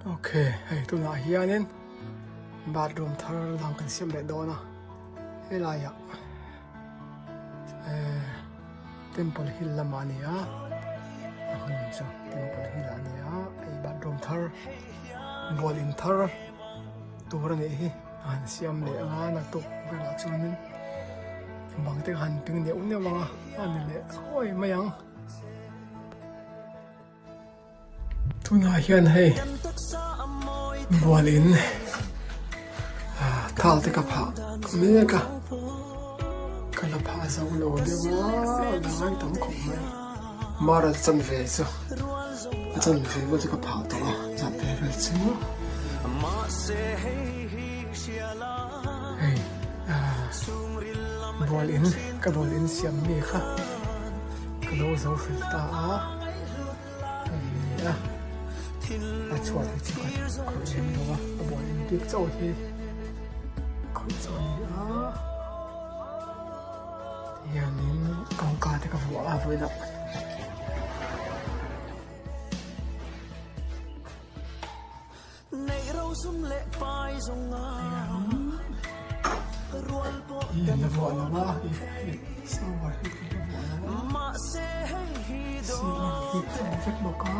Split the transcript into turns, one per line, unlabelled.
Ok, hei tunah hianin bathroom thar dang kan siam leh dawn a, helaiah eh temple hill lamah a ni a, a hmun chu temple hill ah a ni a, hei bathroom thar bual in thar tur a nih hi a han siam leh ang a naktuk velah chuanin bang te kha han ping neuh neuh ang a, a ni leh huai mai ang. Tunah hian hei bual in thal te ka phah mek a ka la phah zo lo deuh a a la ngai tam khawp mai mara chanve chu a chanve vel chu ka phah tawh a chanve vel chu hei bual in ka bual in siam mi kha ka lo zo fel ta a. A a chhuat hi chu ka khawih lem lo a a buai in bik chauh hi khawih chauh a ni a tihianin kawngka te ka vuah a vawiinah. Hi an la vuah lo a shower hi an la vuah lo a ceiling hi a awm vek bawk a.